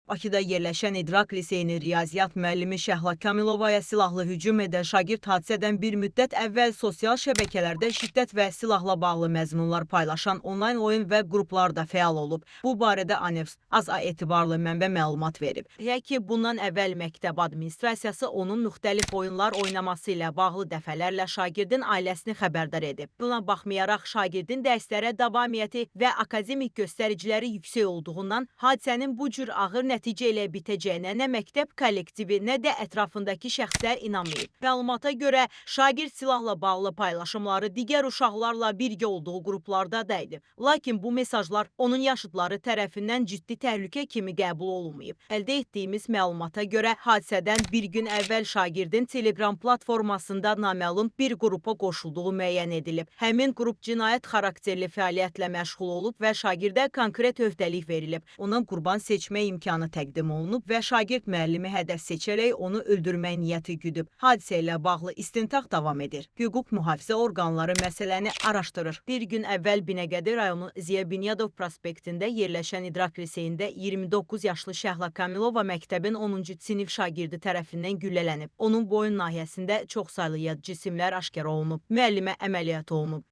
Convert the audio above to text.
Bakıda yerləşən İdrak Liseyinin riyaziyyat müəllimi Şəhla Kamilovaya silahlı hücum edən şagird hadisədən bir müddət əvvəl sosial şəbəkələrdə şiddət və silahla bağlı məzmunlar paylaşan onlayn oyun və qruplarda fəal olub. Bu barədə ANEFS az etibarlı mənbə məlumat verib. Deyək ki, bundan əvvəl məktəb administrasiyası onun müxtəlif oyunlar oynaması ilə bağlı dəfələrlə şagirdin ailəsini xəbərdar edib. Buna baxmayaraq şagirdin dərslərə davamiyyəti və akademik göstəriciləri yüksək olduğundan hadisənin bu cür ağır nəticə ilə bitəcəyinə nə məktəb kollektivi, nə də ətrafındakı şəxslər inanmayıb. Məlumata görə şagird silahla bağlı paylaşımları digər uşaqlarla birgə olduğu qruplarda da edib. Lakin bu mesajlar onun yaşıdları tərəfindən ciddi təhlükə kimi qəbul olunmayıb. Əldə etdiyimiz məlumata görə hadisədən bir gün əvvəl şagirdin Telegram platformasında naməlum bir qrupa qoşulduğu müəyyən edilib. Həmin qrup cinayət xarakterli fəaliyyətlə məşğul olub və şagirdə konkret öhdəlik verilib. Ona qurban seçmə imkanı təqdim olunub və şagird müəllimi hədəf seçərək onu öldürmək niyyəti güdüb. Hadisə ilə bağlı istintaq davam edir. Hüquq mühafizə orqanları məsələni araşdırır. Bir gün əvvəl Binəqədi rayonu Ziya Bünyadov prospektində yerləşən İdrak Liseyində 29 yaşlı Şəhla Kamilova məktəbin 10-cu sinif şagirdi tərəfindən güllələnib. Onun boyun nahiyəsində çoxsaylı yad cisimlər aşkar olunub. Müəllimə əməliyyat olunub.